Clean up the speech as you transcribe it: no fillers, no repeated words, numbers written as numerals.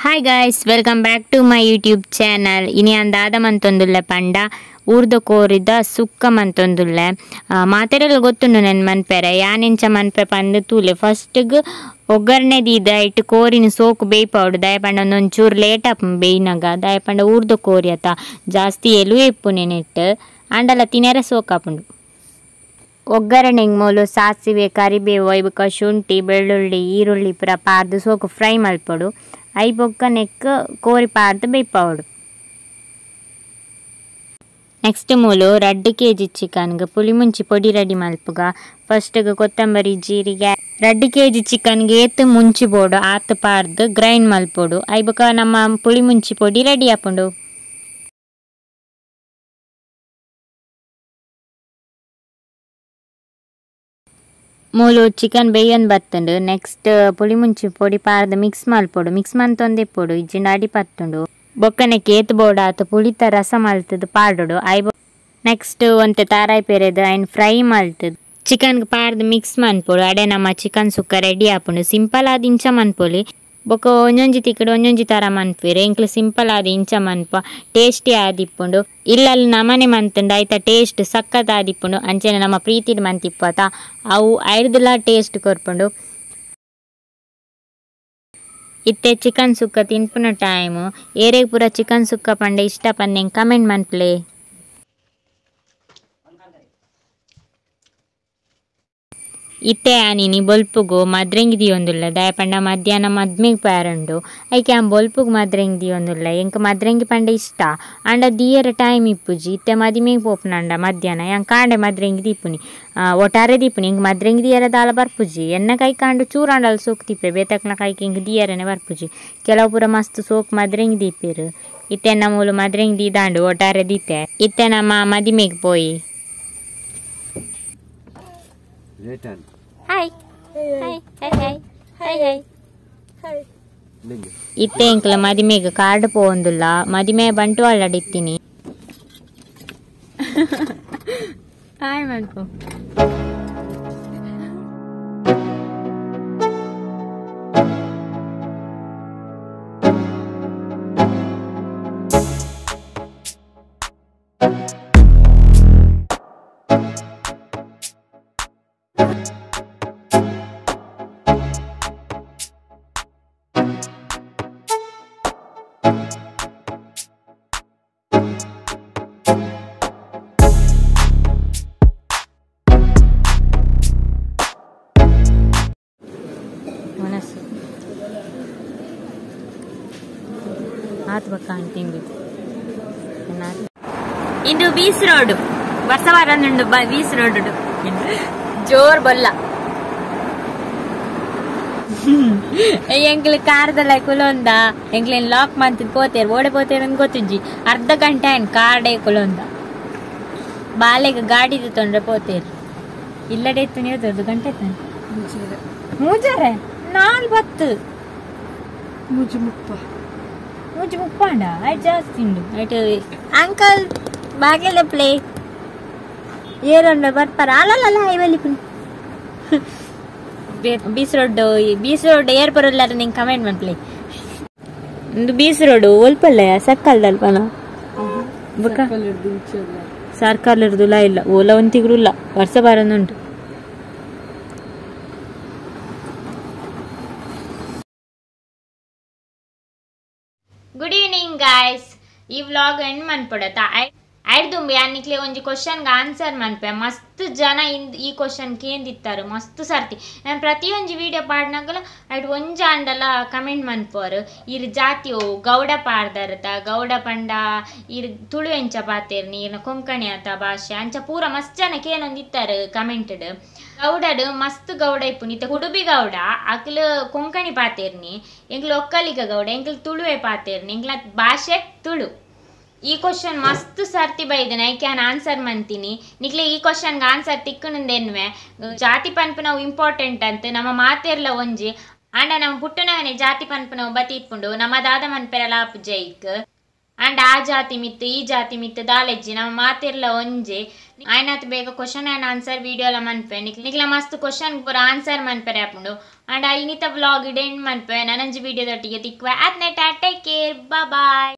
Hi guys, welcome back to my YouTube channel. ಇನಿ ಅಂದಾದ ಮಂತೊಂದುಲ್ಲೆ ಪಂಡ ಊರ್ದ ಕೋರಿದ ಸುಕ್ಕ ಮಂತೊಂದುಲ್ಲೆ ಮಾತೆರೆಲ್ಲ ಗೊತ್ತುಂಡು ನನ್ ಮನ್ಪೆರೆ ಯಾನೆಂಚ ಮನ್ಪೆ ಪಂದ್ ತೂಲೆ. ಫಸ್ಟ್ಗ್ ಒಗ್ಗರಣೆ ದೀದ ಇಟ್ಟು ಕೋರಿನ ಸೋಕು ಬೇಯ್ಪಾವಡು ದಾಯ ಪಂಡ ಒಂದೊಂಚೂರು ಲೇಟ್ ಆಪ್ ಬೇಯ್ನಾಗ ದಾಯ ಪಂಡ ಊರ್ದ ಕೋರಿ ಅತ ಜಾಸ್ತಿ ಎಲು ಇಪ್ಪು ನೆನೆಟ್ಟು ಆಂಡಲ ತಿನೆರೆ ಸೋಕಾಪುಂಡು. ಒಗ್ಗರಣೆಗೆ ಮೂಲು ಸಾಸಿವೆ ಕರಿಬೇವು ಐಬೊಕ್ಕ ಶುಂಠಿ ಬೆಳ್ಳುಳ್ಳಿ ಈರುಳ್ಳಿ ಪೂರ ಪಾರ್ದು ಸೋಕು ಫ್ರೈ ಮಲ್ಪೊಡು. I ಬೊಕ್ಕ ನೆಕ್ ಕೋರಿ ಪಾರ್ದು ಬೇಯ್ಪಾವಡು. ನೆಕ್ಸ್ಟ್ ಮೂಲು 2 ಕೆಜಿ ಚಿಕನ್ಗೆ ಪುಳಿಮುಂಚಿ ಪೊಡಿ ರೆಡಿ ಮಲ್ಪುಗ. ಫಸ್ಟ್ಗೆ ಕೊತ್ತಂಬರಿ ಜೀರಿಗೆ 2 ಕೆಜಿ ಚಿಕನ್ಗೆ ಏತ್ ಮುಂಚಿ ಬೋಡು ಆತ್ ಪಾರ್ದು ಗ್ರೈಂಡ್ ಮಲ್ಪೊಡು. I ಬೊಕ್ಕ ನಮ್ಮ ಪುಳಿಮುಂಚಿ ಪೊಡಿ ರೆಡಿ ಆಪುಂಡು. ಮೂಲು ಚಿಕನ್ ಬೇಯನ್ ಬತ್ತುಂಡು. ನೆಕ್ಸ್ಟ್ ಪುಳಿಮುಂಚಿ ಪೊಡಿ ಪಾರ್ದು ಮಿಕ್ಸ್ ಮಲ್ಪೊಡು. ಮಿಕ್ಸ್ ಮಂತೊಂದೆ ಪೊಡು ಇಜ್ಜಿಂಡ ಅಡಿ ಪತ್ತುಂಡು. ಬೊಕ್ಕನೆ ಕೇತ್ ಬೋಡ ಆತು ಪುಳಿತ ರಸ ಮಲ್ತದು ಪಾಡೋಡು. I next ಒಂತೆ ತಾರಾಯಿ ಪೆರೆದು ಐನ್ ಫ್ರೈ ಮಲ್ತದು ಚಿಕನ್ಗೆ ಪಾರ್ದು ಮಿಕ್ಸ್ ಮನ್ಪೊಡು. ಅಡೆ ನಮ್ಮ ಚಿಕನ್ ಸುಕ್ಕ ರೆಡಿ ಆಪುಂಡು. ಸಿಂಪಲ್ ಆದ ಇಂಚ ಮನ್ಪೊಲಿ. ಬೊಕ್ಕ ಒಂಜೊಂಜಿ ತಿಕ್ಕಡು ಒಂಜೊಂಜಿ ಥರ ಮನ್ಪುವೆರ್. ಎಂಕ್ಲು ಸಿಂಪಲ್ ಆದ ಇಂಚ ಮನ್ಪ ಟೇಸ್ಟಿ ಆದಿಪ್ಪುಂಡು. ಇಲ್ಲಲ್ಲಿ ನಮನೆ ಮಂತುಂಡು ಐತ ಟೇಸ್ಟ್ ಸಕ್ಕತ್ ಆದಿಪ್ಪುಂಡು. ಅಂಚನೆ ನಮ್ಮ ಪ್ರೀತಿಡ್ ಮಂತಿಪ್ಪತ ಅವು ಐರ್ದಲ ಟೇಸ್ಟ್ ಕೊರ್ಪುಂಡು. ಇತ್ತೆ ಚಿಕನ್ ಸುಕ್ಕ ತಿನ್ಪುನ ಟೈಮು. ಏರೆಗ್ ಪೂರ ಚಿಕನ್ ಸುಕ್ಕ ಪಂಡ ಇಷ್ಟ ಪಂದ್ ಕಮೆಂಟ್ ಮನ್ಪುಲೆ. ಇತ್ತೆ ಆನಿನಿ ಬೊಲ್ಪುಗು ಮದ್ರೆಂಗಿ ದಿಯೊಂದುಲ್ಲ ದಾಯ ಪಂಡ ಮಧ್ಯಾಹ್ನ ಮದ್ಮೆಗ್ ಪೇರುಂಡು. ಐಕೆ ಆನ್ ಬೊಲ್ಪುಗು ಮದ್ರೆಂಗಿ ದಿಯೊಂದುಲ್ಲ. ಎಂಕ್ ಮದ್ರೆಂಗಿ ಪಂಡ ಇಷ್ಟ ಆಂಡ ದಿಯರ ಟೈಮ್ ಇಪ್ಪುಜಿ. ಇತ್ತೆ ಮದಿಮೆಗ್ ಪೋಪುನಂಡ ಮಧ್ಯಾಹ್ನ ಯಾನ್ ಕಾಂಡೆ ಮದ್ರೆಂಗಿ ದೀಪುನಿ ಒಟ್ಟಾರೆ ದೀಪುನಿ. ಎಂಕ್ ಮದ್ರೆಂಗಿ ದಿಯರ ದಾಲ ಬರ್ಪುಜಿ. ಎನ್ನ ಕೈ ಕಾಂಡು ಚೂರಾಂಡಲ್ ಸೋಕ್ ದೀಪೆ ಬೇತಕ್ನ ಕೈಕ್ ಎಂಕ್ ದಿಯರನೆ ಬರ್ಪುಜಿ. ಕೆಲವು ಪೂರ ಮಸ್ತ್ ಸೋಕ್ ಮದ್ರೆಂಗಿ ದೀಪೆರು. ಇತ್ತೆ ನಮ್ಮೂಲು ಮದ್ರೆಂಗಿ ದೀದಾಂಡು ಒಟ್ಟಾರೆ ದೀತೆ. ಇತ್ತೆ ನಮ್ಮ ಮದಿಮೆಗ್ ಪೋಯಿ. Hi hi hi hi hi hi. ಇತ್ತೆ ಎಂಕ್ಲ ಮದಿಮೆಗ್ ಕಾರ್ಡ್ ಪೋವೊಂದುಲ್ಲ. ಮದಿಮೆ ಬಂಟ್ವಾಳ ಇತ್ತೀನಿ. ಹಾಯ್ ಮನ್ಪು. ಇಂದು ಬೀಸ್ ರೋಡ್ ವರ್ಷವಾರಂದುಂಡು. ಬೀಸ್ ರೋಡ್ ಜೋರ್ ಬೊಲ್ಲ. ಎಂಕ್ಲು ಕಾರ್ದಲ್ಲ ಕುಲೊಂದ ಎಂಕ್ಲೇನ್ ಲಾಕ್ ಮಂತಿದ್ ಪೋತೇರು ಓಡೆ ಪೋತೇರು ಅಂತ ಗೊತ್ತಿಜ್ಜಿ. ಅರ್ಧ ಗಂಟೆ ಏನ್ ಕಾರ್ಡೇ ಕುಲೊಂದ ಬಾಲೆಗ್ ಗಾಡಿ ತೊಂದ್ರೆ ಪೋತೇರು ಇಲ್ಲಡೆ ಇತ್ತು ನೀವು ಗಂಟೆ ಮೂಜರೆ 4:10 ಮೂಜಿ ಮುಪ್ಪಾಂಡ ಐಟ್ ಜಾಸ್ತಿ ಉಂಡು. ಐಟ್ ಅಂಕಲ್ ಬಾಗಿಲ ಪ್ಲೇ ಏರೊಂಡ ಬರ್ಪಾರ ಅಲ್ಲಲ್ಲ ಐವಲ್ಲಿ ಬೀಸ್ ರೋಡ್ ಬೀಸ್ ರೋಡ್ ಏರ್ ಬರೋಲ್ಲ ನಿಂಗೆ ಕಮೆಂಟ್ ಮಾಡ್ಲಿ. ಒಂದು ಬೀಸ್ ರೋಡ್ ಒಲ್ಪಲ್ಲ ಸರ್ಕಲ್ದಲ್ಪನ ಸರ್ಕಲ್ ಇರ್ದುಲ್ಲ ಇಲ್ಲ ಓಲ ಒಂತಿಗ್ರುಲ್ಲ ವರ್ಷ ಬಾರೊಂದುಂಟು. Good evening guys. ಈ ವ್ಲಾಗ್ ಎಂಡ್ ಮನ್ಪೊಡತ ಐರ್ದುಂಬಿ ಅನ್ನಿಕ್ಲೆ ಒಂಜಿ ಕ್ವಶನ್ಗೆ ಆನ್ಸರ್ ಮನ್ಪೆ. ಮಸ್ತ್ ಜನ ಈ ಕ್ವಶನ್ ಕೇಂದಿತ್ತಾರೆ ಮಸ್ತ್ ಸರ್ತಿ. ನಾನು ಪ್ರತಿಯೊಂಜಿ ವಿಡಿಯೋ ಪಾಡ್ನಾಗಲ ಐಟ್ ಒಂಜಿ ಆಂಡಲ ಕಮೆಂಟ್ ಮನ್ಪೋರು. ಇರ್ ಜಾತಿ ಓ ಗೌಡ ಪಾಡ್ದರ್ತ ಗೌಡ ಪಂಡ ಇರ್ ತುಳು ಎಂಚ ಪಾತೇರ್ನಿ ಇರ್ನ ಕೊಂಕಣಿ ಆತ ಭಾಷೆ ಅಂಚ ಪೂರ ಮಸ್ತ್ ಜನ ಕೇನೊಂದಿತ್ತಾರೆ ಕಮೆಂಟೆಡ್. ಗೌಡಡು ಮಸ್ತ್ ಗೌಡ ಇಪ್ಪುನಿ. ಇತ್ತೆ ಉಡುಪಿ ಗೌಡ ಅಕ್ಲು ಕೊಂಕಣಿ ಪಾತೇರ್ನಿ, ಎಂಕ್ಲು ಒಕ್ಕಲಿಗ ಗೌಡ ಎಂಕ್ಲು ತುಳುವೆ ಪಾತೇರ್ನಿ, ಎಂಕ್ಲ ಭಾಷೆ ತುಳು. ಈ ಕ್ವಶನ್ ಮಸ್ತ್ ಸರ್ತಿ ಬೈದನೆ ಐಕೆ ಆನ್ ಆನ್ಸರ್ ಮಂತೀನಿ. ನಿಕ್ಲೆ ಈ ಕ್ವಶನ್ಗೆ ಆನ್ಸರ್ ತಿಕ್ಕುನಂದೆನ್ವೆ ಜಾತಿ ಪನ್ಪುನವು ಇಂಪಾರ್ಟೆಂಟ್ ಅಂತ ನಮ್ಮ ಮಾತೆರ್ಲ ಒಂಜಿ ಆಂಡ ನಮ್ಮ ಪುಟ್ಟನವನೇ ಜಾತಿ ಪನ್ಪುನವು ಬತಿ ಇಪ್ಪುಂಡು. ನಮ್ಮ ದಾದ ಮನ್ಪೆರಲ ಜೈಕ್ ಆಂಡ ಆ ಜಾತಿ ಮಿತ್ತು ಈ ಜಾತಿ ಮಿತ್ತು ದಾಲೆಜ್ಜಿ ನಮ್ಮ ಮಾತೆರ್ಲ ಒಂಜಿ. ಆಯ್ನಾತ್ ಬೇಗ ಕ್ವಶನ್ ಆ್ಯಂಡ್ ಆನ್ಸರ್ ವಿಡಿಯೋಲ ಮನ್ಪೆ. ನಿಕ್ಲ ಮಸ್ತ್ ಕ್ವಶನ್ ಪೂರ ಆನ್ಸರ್ ಮನ್ಪೆರೆ ಆಪುಂಡು. ಅಂಡ ಇನಿತ ವ್ಲಾಗ್ ಇಡೆ ಎಂಡ್ ಮನ್ಪೆ. ನನಂಜಿ ವಿಡಿಯೋದೊಟ್ಟಿಗೆ ತಿಕ್ಕುವೆ. ಆತ್ನೆಟ ಟೇಕ್ ಕೇರ್, ಬಾಯ್.